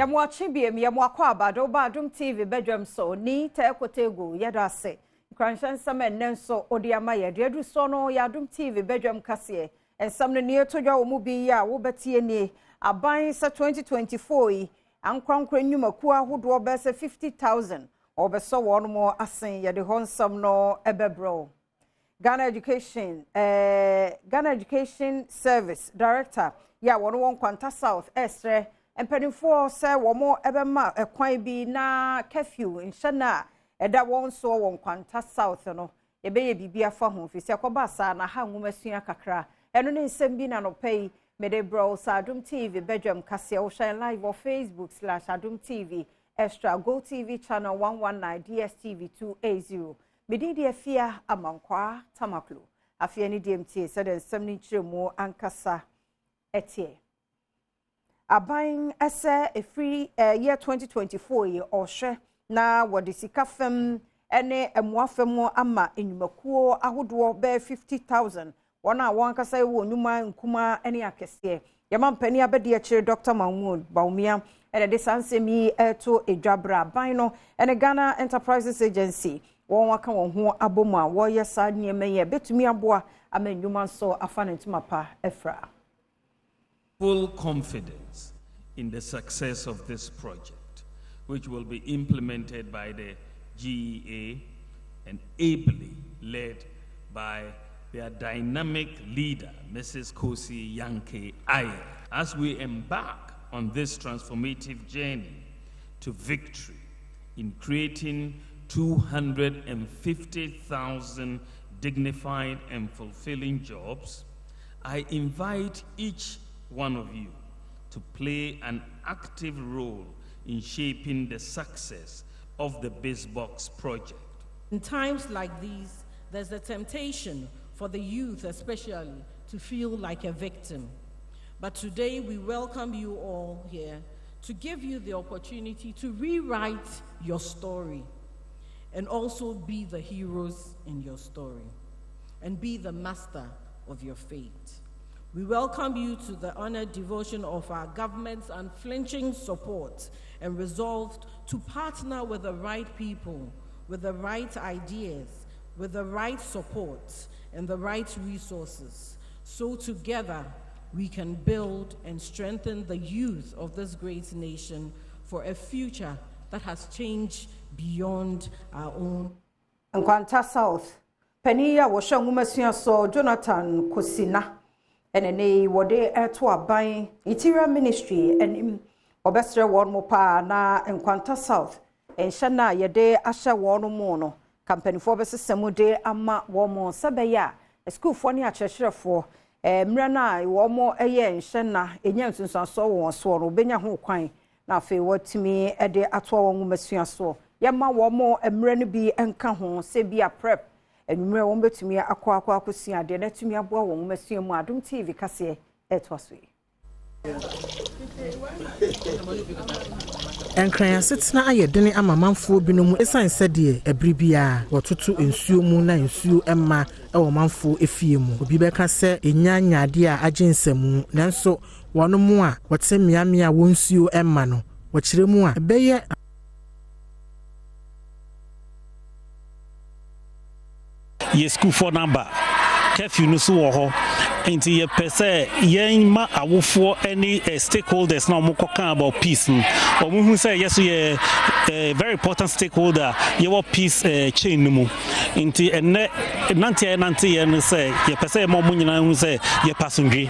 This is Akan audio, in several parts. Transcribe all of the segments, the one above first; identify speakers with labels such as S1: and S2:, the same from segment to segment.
S1: Yɛmo akye biem, yɛmo akɔ aba de Adom TV badwam so ni tɛkotego. Yɛda ase nkranhyɛ nsɛm ɛnnɛ nso ɔde ama yɛ deɛ aduru soɔ no. Yɛ Adom TV badwam kaseɛ nsɛm no nie to dwa wɔ mu bi yi a wobɛtie nie: aban sɛ 2024 yi ankorankora nnwumakuo ahodoɔ bɛyɛ sɛ 50,000 ɔbɛsɔ wɔn mo asen. Yɛde hɔ nsɛm no ɛbɛbrɛ. Ghana Education Service Director yɛ a wɔn wɔ Nkwanta South ɛsrɛ mpanimfoɔ sɛ wɔn ɛbɛma ɛkwan bi na curfew nhyɛ no a ɛda wɔn soɔ wɔ Nkwanta South no, yɛbɛyɛ biribi afa ho, fi sɛ ɛkɔba saa na ha nwoma sua kakra. Ɛno ne nsɛm bi na nɔpɛ yi mede brɛ wo sɛ Adom TV badwam kaseɛ. Wohyɛn live wɔ Facebook/Adom TV Extra, Go TV channel 119, DSTV 280. Mede deɛ Fia Amankwaa Tamaklo afei ne deɛ mtie sɛdeɛ nsɛm no nkyerɛmu ankasa ɛteɛ. Aban ɛsɛ ɛfiri year 2024 yi, ɔhwɛ na wɔde sika fam ne mmoa fam ama nnwumakuo ahodoɔ bɛyɛ 50,000, wɔn a wɔn ankasa wɔ nnwuma nkumaa ne akɛseɛ. Yɛma mpanin abɛdi akyire Dr Mahmood Bawumia ɛna de saa nsɛm yi ɛto edwabrɛ. Aban no ɛne Ghana Enterprises Agency wɔn aka wɔn ho abɔ mu a wɔreyɛ saa nneɛma yi a ɛbɛtumi aboa ama nnwuma nso afa ne ntoma pa afira.
S2: Full confidence in the success of this project, which will be implemented by the GEA and ably led by their dynamic leader, Mrs. Kosi Yankey Ayeh, as we embark on this transformative journey to victory in creating 250,000 dignified and fulfilling jobs. I invite each one of you to play an active role in shaping the success of the BizBox project.
S3: In times like these, there's a temptation for the youth, especially, to feel like a victim. But today, we welcome you all here to give you the opportunity to rewrite your story and also be the heroes in your story and be the master of your fate. We welcome you to the honored devotion of our government's unflinching support and resolve to partner with the right people, with the right ideas, with the right support, and the right resources, so together we can build and strengthen the youth of this great nation for a future that has changed beyond our own.
S1: Nkwanta South panin a wɔhyɛ nwomasua so, Jonathan Kosina, ɛna ne wɔde ɛto aban Interior Ministry anim. Wɔbɛsrɛ wɔn mo paa na Nkwanta South nhyɛ no a yɛde ahyɛ wɔn mu no, kampanimfoɔ bɛsesa mu de ama wɔn mo sɛ bɛyɛ a asukuufoɔ ne akyerɛkyerɛfoɔ mmerɛ no a wɔn yɛ nhyɛ na ɛnya nsunsuansoɔ wɔ wɔn soɔ no, wɔbɛnya ho kwan na afei wɔatumi de atoa wɔn nwomasua soɔ. Yɛma wɔn mmerɛ no bi nka ho sɛ bi a prep anwummerɛ wɔn bɛtumi akɔ akɔsua adeɛ na atumi aboa wɔn nwomasua mu. Adom TV kaseɛ ɛtoa so yi.
S4: Nkran asetena ayɛ dene ama manfoɔ binom ɛsiane sɛdeɛ ɛberɛ biara wɔtoto nsuo mu na nsuo mma ɛwɔ manfoɔ efie mu. Obi bɛka sɛ ɛnya nyaadeɛ a agye nsɛmu, nanso wɔn mu a wɔte mmeammea a wɔn nsuo mma no, wɔkyerɛ mu a ɛbɛyɛ
S5: Yɛ sukuufoɔ no aba, curfew no so wɔ hɔ, nti yɛpɛ sɛ yɛn ma awofoɔ ne stakeholders na wɔn kɔka about peace no, wɔn hu sɛ yɛ so yɛ very important stakeholder yɛwɔ peace chain no mu. Nti ɛnɛ nante a yɛnante yɛ no sɛ yɛpɛ sɛ yɛma wɔn nyinaa hu sɛ yɛpɛ asomdwe.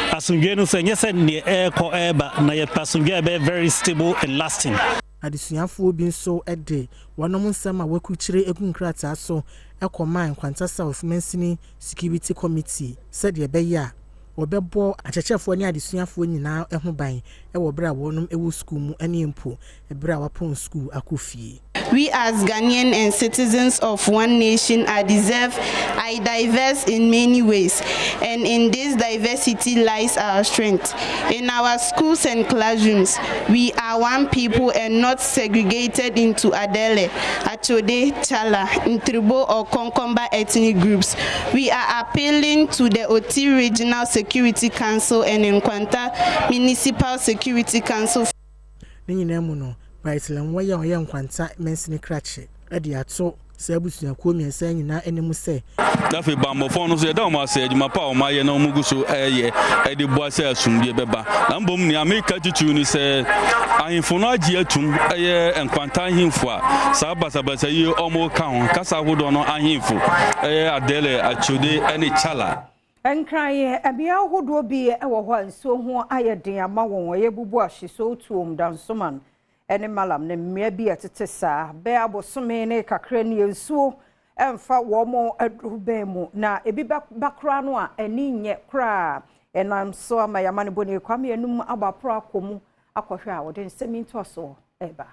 S5: Asomdwe no sɛ nyɛ sɛ neɛ ɛrekɔ ɛreba na yɛpɛ asomdwe a ɛbɛyɛ very stable and lasting.
S4: Adesuafoɔ bi nso de wɔnom nsɛm a wɔakurukyire egu nkrataa so kɔmaa Nkwanta South Mansini Security Committee sɛdeɛ ɛbɛyɛ a wɔbɛbɔ akyerɛkyerɛfoɔ ne adesuafoɔ nyinaa ho ban wɔ berɛ a wɔnom wɔ sukuu mu ne mpo berɛ a wɔapɔn sukuu akɔ fie.
S6: We as Ghanaian and citizens of one nation are deserve are diverse in many ways, and in this diversity lies our strength. In our schools and classrooms, we are one people and not segregated into Adele, Achode, Chala, Ntribo, or Konkomba ethnic groups. We are appealing to the Oti Regional Security Council and Nkwanta Municipal Security Council.
S4: Ne nyinaa mu no, Bright Lenwɔyɛ a ɔyɛ Nkwanta mansini krakye de ato saa abusuakuo mmiɛnsa nyinaa anim sɛ
S7: Na afei bammɔfoɔ no nso, yɛda wɔn ase adwuma pa a wɔayɛ na wɔgu so reyɛ de boa sɛ asomdwoeɛ bɛba. Na mmom nea meka titiriw ne sɛ ahemfo no agye atum ɛyɛ nkwanta ahemfo a saa basabasa yi wɔka ho kasa ahodoɔ no ahemfo ɛyɛ Adele, Akyode ne Chala.
S1: Nkran, Mmea ahodoɔ bi wɔ hɔ a nsuo ho ayɛ den ama wɔn. Ɛyɛ Bubuahye, Sowutuom, Dansoman ne Mallam ne mmea bi a ɛtete saa. Bɛyɛ abosome ne kakra nie nsuo mfa wɔn adurubɛn mu na ebi ba koraa no a ani nyɛ koraa. Ɛnam so ama yɛn amanebɔni Kwame Anum abɔ aporo akɔ mu akɔhwɛ a wɔde nsɛm yi ntoasoɔ reba.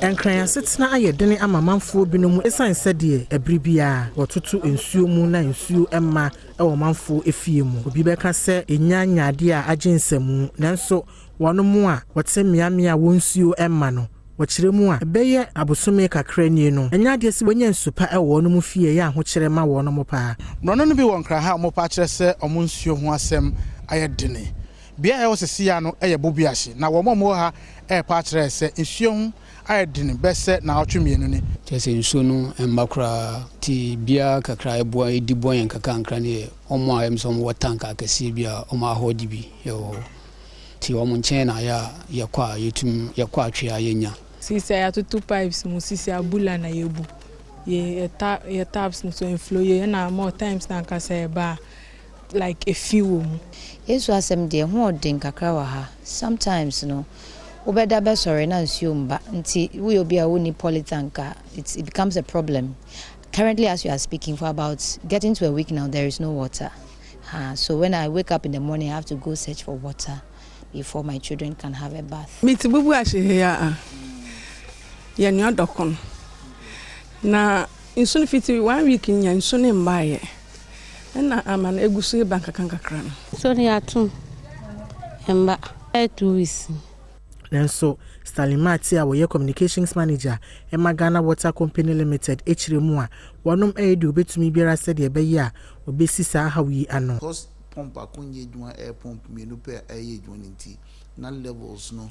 S4: Nkran asetena ayɛ dene ama manfoɔ binom esiane sɛdeɛ ɛbere biara wɔtoto nsuo mu na nsuo mma wɔ manfoɔ efie mu. Obi bɛka sɛ ɛnya nyɛ adeɛ a agye nsamu, nanso wɔnom a wɔte mmeammea a wɔn nsuo mma no, wɔkyerɛ mu a, ɛbɛyɛ abosome kakra nie no, ɛnyɛ adeɛ sɛ wɔanya nsu pa wɔ wɔnom fie a ɛyɛ ahokyerɛ ma wɔnom paa.
S8: Mmorɔno no bi wɔ Nkran ha a wɔpa akyerɛ sɛ wɔn nsuo ho asɛm ayɛ dene. Bea a ɛwɔ seesei ara no yɛ Bobiahye, na wɔn a wɔwɔ ha repa akyerɛ sɛ nsuo ho ayɛ den bɛsɛ naawɔtwe mmienu ni.
S9: Kyerɛ sɛ nsuo no mma koraa nti biara kakra a ɛboa ɛdi boa yɛn nkakrankra no yɛ wɔn a ɛyɛ sɛ wɔwɔ tank akɛseɛ bi a wɔn ahɔɔde bi wɔ hɔ nti wɔn nkyɛn na yɛ a yɛkɔ a yɛtumi yɛkɔ atwe a yɛnya.
S10: Sisi a yɛatoto pipes mu sisi abula na yɛbu yɛ yɛ taps no so mflow yie ɛna more times na ankasa ɛba a like efi wɔ mu.
S11: Yesu asɛm deɛ ho ɔden kakra wɔ ha. Sometimes no, wobɛda bɛsɔre na nsuo mba nti woyɛ obi a wonni polytank a, it becomes a problem. Currently, as you are speaking, for about getting to a week now, there is no water. Ha, so when I wake up in the morning, I have to go search for water before my children can have a bath.
S12: Mete Bubuahyɛ ha a, yɛnoa dɔkono. Na nsu no fiti one week nya nsu no mbaeɛ. Ɛna ama no egu so eba nkakra nkakra no.
S13: So ne yɛatom mba ɛyɛ 2 weeks.
S4: Nanso Stanley Martey a wɔyɛ communications manager ɛma Ghana Water Company Limited akyerɛ mu a wɔnom ɛyɛ deɛ obɛtumi biara sɛdeɛ ɛbɛyɛ a obɛsi saa haw yi ano.
S14: Because pump baako nyɛ adwuma, air pump mmienu pɛ a ɛyɛ adwuma no nti na levels no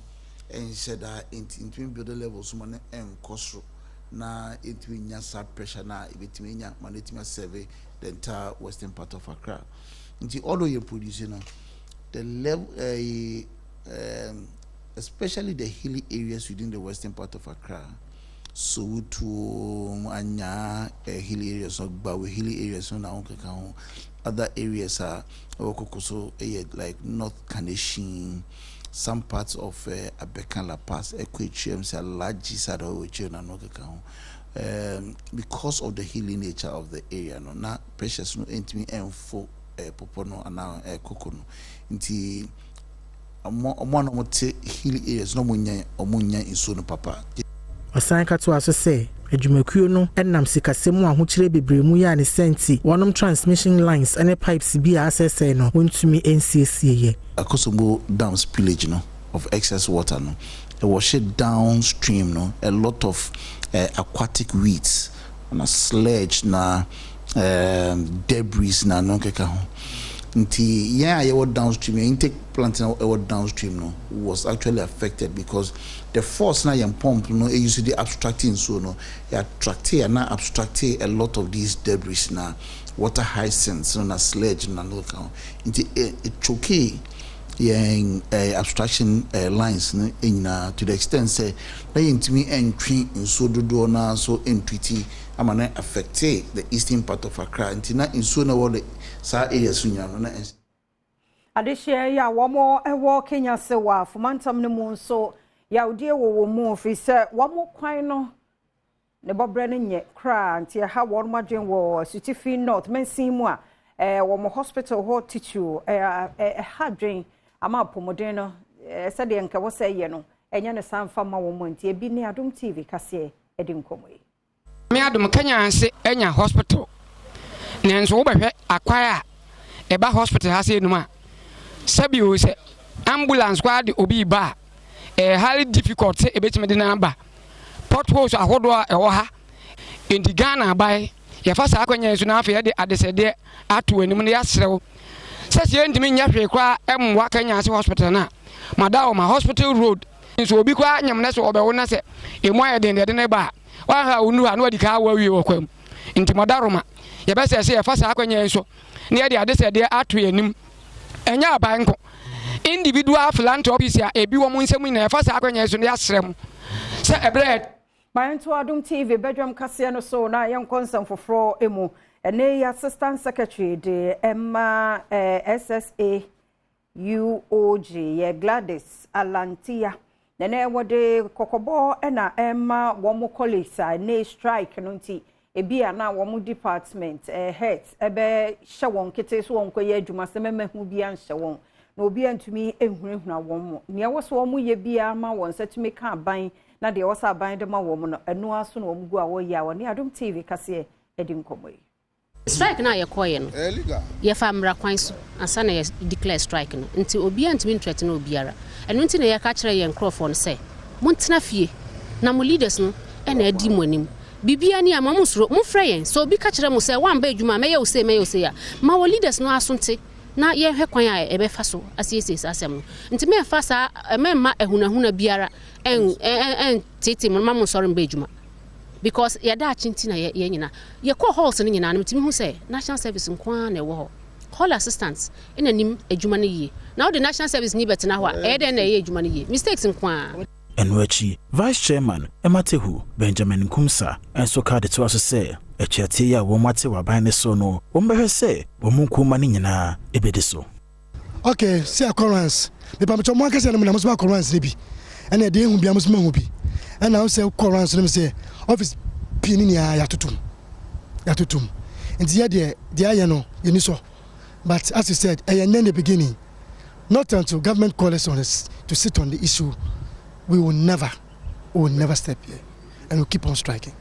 S14: ɛnhyɛ daa nti ntumi build levels ma no ɛnkɔ soro na ɛntumi nya saa pressure na ɛbɛtumi anya ma no ɛtumi aserve the entire western part of Accra. Nti although yɛ produce no, the level especially the hilly areas within the western part of Accra, Sowutuom, Anyaa hilly areas no, Gbawe hilly areas no na ho keka ho, other areas a ɛwɔ koko so ɛyɛ like North Kaneshie, some parts of Abeka Lapaz, ɛkɔ akyire sɛ Alaji side a ɛwɔ akyire na no keka ho, because of the hilly nature of the area no na pressures no ntumi ɛnfo popɔ no anaa koko no. Nti ɔmo a na ɔmo te hilly areas na ɔmo nya nsuo no papa.
S4: Ɔsan ka toa so sɛ adwumakuo no nam sikasɛm mu ahokyerɛ bebree mu yɛ a ne sɛnti wɔnom transmission lines ne pipes bi a asɛesɛe no wɔntumi nsiesie.
S14: Akosombo Dam spillage no of excess water no ɛwɔ downstream no a lot of aquatic weeds na sludge na debris na no keka ho. Nti yɛn a yɛwɔ downstream, yɛn intake plant na ɛwɔ downstream no was actually affected because the force na yɛn pump no use de abstracting nsuo no yɛ attract na abstract a lot of these debris na water hyacinths no na sludge na no keka ho. Nti it choke yɛn abstraction lines no nyinaa to the extent sɛ na yɛntumi ntwe nsuo dodoɔ naa so ntwiti ama na affect the eastern part of Accra. Nti na nsuo na ɛwɔ saa areas no nyinaa no na
S1: Adehyeɛ yi a wɔn wɔ Kenyase wɔ afomantam no mu nso, yawdeɛ wɔ wɔn mu firi sɛ wɔn kwan no ne bɔberɛ no nyɛ koraa nti ɛha wɔn adwene wɔ Asutifi North mansin mu a wɔn hospital hɔ titiriw ɛha adwene ama apɔmuden no sɛdeɛ nka wɔ sɛ yɛ no ɛnyɛ ne saa mfa ma wɔn. Nti ebi ne Adom TV kaseɛ ɛdi nkɔmɔ yi.
S15: Me adom Kenyase anya hospital, nanso wobɛhwɛ akwae a ɛba hospital ha sɛ enum a sɛbio sɛ ambulance koraa de obi ba a, ɛyɛ highly difficult sɛ ebɛtumi de n'aba, potholes ahodoɔ a ɛwɔ ha. Nti Ghana abae yɛfa saa akwannya yi so na afei yɛde adesɛdeɛ ato anim na yɛasrɛ wo. Sɛ sɛ yɛntumi nyɛ hwee koraa mmoa Kenyase hospital no a, Madaoma hospital road nso obi koraa nyem na sɛ ɔbɛwo na sɛ emu ayɛ den deɛ ɛde no ba a, wanhwɛ a ɔnnuru a na wadi kan awo awie wɔ kwan mu. Nti Madaroma, yɛbɛsɛ sɛ yɛfa saa akwannya yi so na yɛde adesrɛdeɛ ato yɛn anim. Ɛnyɛ aban nko, individual philanthropies a ebi wɔ mo nsam nyinaa, yɛfa saa akwannya yi so na yɛasrɛ mo sɛ ɛberɛ a
S1: Ma yɛnto Adom TV badwam kaseɛ no so na yɛnkɔ nsɛm foforɔ mu. Ɛnnɛ yi Assistant Secretary de ma SSA UOG yɛ Gladys Alantia. Na ɛnɛ wɔde kɔkɔbɔ na ɛma wɔn colleagues a ɛnɛ strike no nti ebi a na wɔn department heads ɛbɛhyɛ wɔn ketee so wɔn nkɔyɛ adwuma sɛ mɛma hu bi anhyɛ wɔn na obi antumi nhunahuna wɔn mo. Nea ɛwɔ so wɔn yɛ biara ma wɔn nsa tumi ka aban na deɛ ɛwɔ sɛ aban de ma wɔn no, ɛno ara so na wɔn gu a wɔyɛ a wɔne Adom TV kaseɛ adi nkɔmmɔ yi.
S16: Strike no a yɛkɔeɛ no, yɛfaa mmara kwan so ansa na yɛ declare strike no, nti obiara ntumi nthreaten obiara. Ɛno nti na yɛka kyerɛ yɛn nkorɔfoɔ no sɛ, montena fie na mo leaders no na adi mo anim. Biribiara ni a, mma monnsuro, momfrɛ yɛn. Sɛ obi ka kyerɛ mo sɛ, woamba adwuma a, mɛyɛ wo sei, mɛyɛ wo sei a, ma wɔ leaders no aso nte na yɛnhwɛ kwan a yɛbɛfa so asiesie saa asɛm no. Nti mɛmfa saa, mɛmma ahunahuna biara ɛnteetee mo mma mo nsɔre mba adwuma because yɛ daakye nti na yɛ nyina yɛkɔ halls no nyinaa no metumi hu sɛ national service nko ara na ɛwɔ hɔ hall assistant na nim adwuma no yie na wode national service ni bɛtena hɔ a ɛyɛ dɛn na ɛyɛ adwuma no yie mistakes nko ara.
S14: Ɛno akyi, Vice Chairman ma Tehu, Benjamin Nkumsah nso kaa de toa so sɛ, atuateɛ yi a wɔate wɔ aban no so no, wɔbɛhwɛ sɛ wɔn nkuo mma no nyinaa bɛdi so.
S17: Ok sɛ ɛkɔ runs mepa mekyɛ mo ankasa no mo na mo so akɔ runs no bi ɛna ɛdeɛ ehu bia mo so mahu bi ɛna wo sɛ kɔ runs no sɛ office pii ne nyinaa yɛatotom yɛatotom nti yɛ deɛ deɛ ayɛ no yɛni sɔ but as you said ɛyɛ nnɛ the beginning not until government call us on this, to sit on the issue we will never we will never step here and we keep on striking.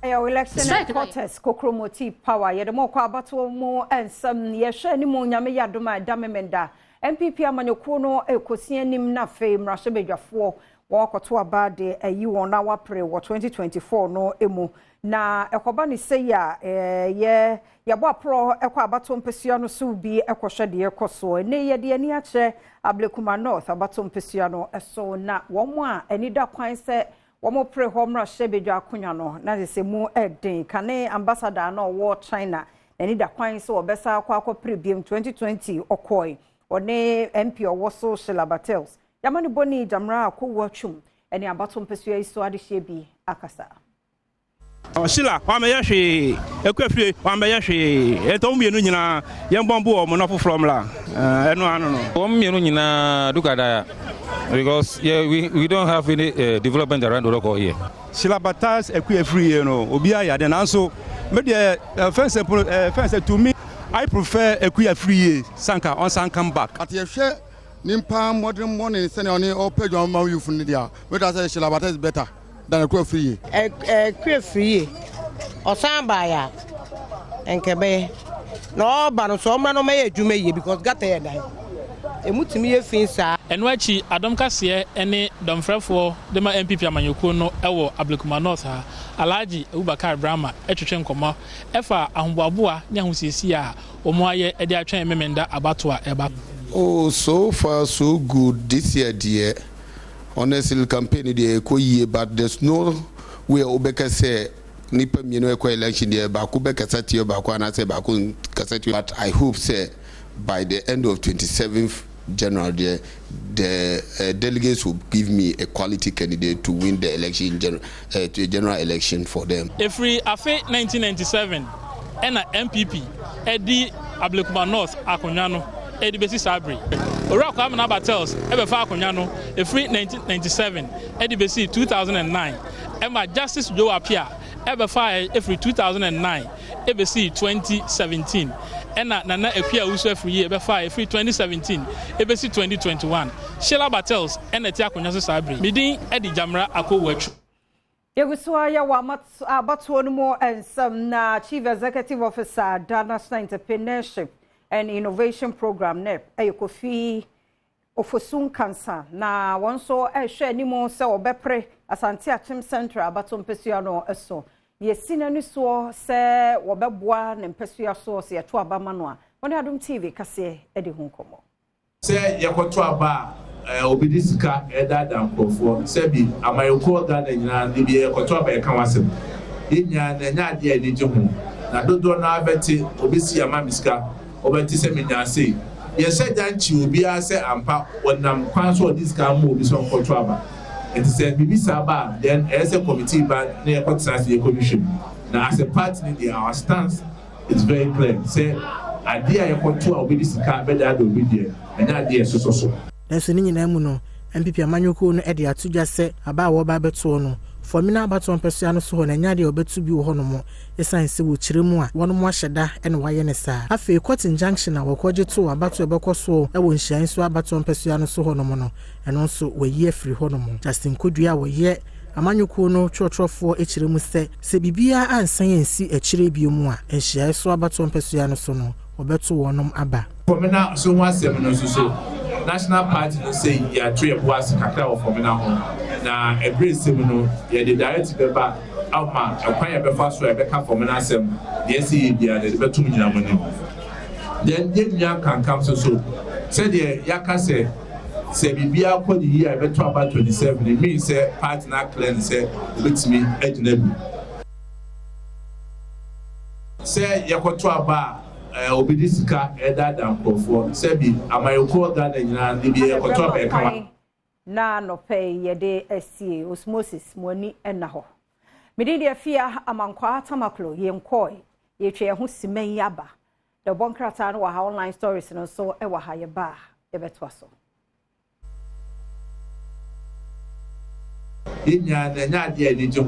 S1: Ɛyɛ election headquarters Kokromoti power yɛde mo kɔ abatoɔ mu nsɛm yɛhwɛ anim Nyame yɛ adom a ɛda Memenda NPP amanyɔkuo no ɛkɔsi anim na afei mmarahyɛbadwafoɔ wɔn akɔto aba de ayi wɔn na wapere wɔ 2024 no mu na ɛkɔba ne sɛ yi a yɛ yɛbɔ aporɔ ɛkɔ abatoɔ mpasua no so bi ɛkɔhwɛ deɛ ɛkɔ soɔ ɛnɛ yɛde ani akyerɛ Ablekuma North abatoɔ mpasua no so na wɔn a ani da kwan sɛ wɔn pere hɔ mmarahyɛbadwa akonnwa no na sɛ mu ɛden kane ambassador na ɔwɔ China n'ani da kwan sɛ wɔbɛsa akɔ akɔpere biem 2020 ɔkɔe ɔne MP ɔwɔ so Sheila Bartels yamma ne bɔne Gyamra Akɔwu Atwum ɛne abato mpasua yi so adehyɛ bi akasa.
S18: Sheila wamɛyɛ hwee, Akua Fie wamɛyɛ hwee, ɛnti wɔn mmienu nyinaa yɛn bɔ mbo wɔn na foforɔ mmra ɛno ano no.
S19: Wɔn mmienu nyinaa dukadaya because yeah, we don't have any development around Odorkor here.
S18: Sheila Bartels Akua Fie no obi ayɛ ade nanso me deɛ fɛn sɛ fɛn sɛ to me I prefer Akua Fie sanka ɔnsan come back.
S20: Ati yɛhwɛ nipa mmɔden sɛnea ɔne ɔpɛ adwuma ma youth no deɛ a mɛta sɛ Sheila Bartels is better than Akua Fie.
S21: Akua Fie ɔsan baeɛ a nka ɛbɛyɛ na ɔba no so ɔmmra no ɔmɛyɛ adwuma yie because gutter yɛ dan emu tumi yɛ fi saa.
S22: Ɛno akyi adɔm kaseɛ ne dɔmfrɛfoɔ de ma NPP amanyɔkuo no wɔ Ablekuma North ha, Alhaji Abubakar Brahma twetwe nkɔmmɔ ɛfa ahoboaboa ne ahosiesie a wɔn ayɛ de atwɛn Memenda abato a ɛba.
S23: Oh, so far so good this year deɛ, honestly, campaign deɛ ɛkɔ yie, but there's no way a wobɛka sɛ nipa mmienu ɛkɔ election deɛ baako bɛkasa tie baako anaasɛ baako nkasa tie, but I hope sɛ by the end of 27th General deɛ, the delegates will give me a quality candidate to win the election general, general election for them.
S22: Ɛfiri afe 1997 ɛna NPP ɛdi Ablekuma North akonnwa no ɛde bɛsi saa bere. Owura Kwame Bartels ɛbɛfa akonnwa no ɛfiri 1997 ɛde bɛsi 2009 ɛma Justice Joe Appiah ɛbɛfa ɛfiri 2009 ɛbɛsi 2017 ɛna Nana Akua Owusu Afriyie ɛbɛfa ɛfiri 2017 ɛbɛsi 2021. Sheila Bartels ɛna ɛte akonnwa so saa bere. Medin ɛde Gyamra Akɔwu Atwu.
S1: Yɛgu so a yɛwɔ abatoɔ no mu nsɛm na Chief Executive Officer da National Entrepreneurship and Innovation Program NEP ɛyɛ Kofi Ofosu Nkansa na wɔn nso ɛrehwɛ anim sɛ wɔbɛpere Asante Akyem Central abato mpasua no so. Deɛ ɛsi n'ani soɔ sɛ wɔbɛboa ne mpasua soɔ sɛ yɛto aba ma no a, wɔne Adom TV kaseɛ adi ho nkɔmmɔ.
S2: Sɛ yɛkɔto aba a obi de sika redaadaa nkurɔfoɔ, sɛbi amanyɔkuo wɔ Ghana nyinaa no debia yɛkɔto aba yɛka ho asɛm. Yɛn nyinaa no ɛnyɛ adeɛ a ani gye ho na dodoɔ no ara bɛte obi se yɛama me sika, wobɛte sɛ menyaa sei. Yɛnhyɛ da nkye obiara sɛ ampa ɔnam kwan so a ɔde sika ama obi sɛ ɔnkɔto aba. Nti sɛ biribi saa ba a then ɛyɛ sɛ committee ba na yɛkɔtena ase yɛkɔhwehwɛ mu. Na as a party no deɛ our stance is very clear sɛ adeɛ a yɛkɔto a obi de sika bɛdaadaa obi deɛ ɛnyɛ adeɛ a yɛsosɔ so.
S4: Nanso ne nyinaa mu no, NPP amanyɔkuo no de ato dwa sɛ aba a wɔreba abɛtoɔ no, Fomena abatoɔ mpɛsoa no so hɔ no ɛnyɛ adeɛ a wɔbɛto bi wɔ hɔnom ɛsiane sɛ wɔkyerɛ mu a wɔnom ahyɛ da na wɔayɛ no saa. Afei court injunction a wɔkɔgye too abatoɔ a ɛbɛkɔ soɔ wɔ Nhyiaeso abatoɔ mpɛsoa no so hɔnom no, ɛno nso wɔayi afiri hɔnom. Justin Kodua a ɔyɛ amanyɔkuo no twerɛtwerɛfoɔ kyerɛ mu sɛ, sɛ biribiara ansan ansi akyire bio mu a, Nhyiaeso abatoɔ mpɛsoa no so no, wɔbɛto wɔnom aba.
S2: Fomena so ho asɛm no nso so, National Party no sɛ yɛato yɛn bo ase kakra wɔ Fomena ho, na ɛberɛ ɛsɛ mu no yɛde directive bɛba ama ɛkwan a yɛbɛfa so a yɛbɛka Fomena asɛm, deɛ ɛsɛ yɛ biara no yɛde bɛto mo nyinaa mo anim. Then yɛn nua Kankam nso so, sɛdeɛ yɛaka sɛ sɛ biribiara kɔ ne yie a yɛbɛto aba 27, it means sɛ party no aclear no sɛ ɔbɛtumi agyina bi. Sɛ yɛkɔto aba a obi de sika redaadaa nkurɔfoɔ. Sɛbi amanyɔkuo wɔ Ghana nyinaa no debia yɛkɔto aba yɛka ho.
S1: Na anɔpa yi yɛde asie Osmosis mo ani nna hɔ. Me din de Afia Amankwaa Tamaklo yɛnkɔe yɛtwa yɛn ho sima yi aba. Dɛwbɔ nkrataa no wɔ ha online stories no nso wɔ ha yɛba a yɛbɛtoa so.
S2: Yɛn nyinaa no ɛnyɛ adeɛ a ani gye ho.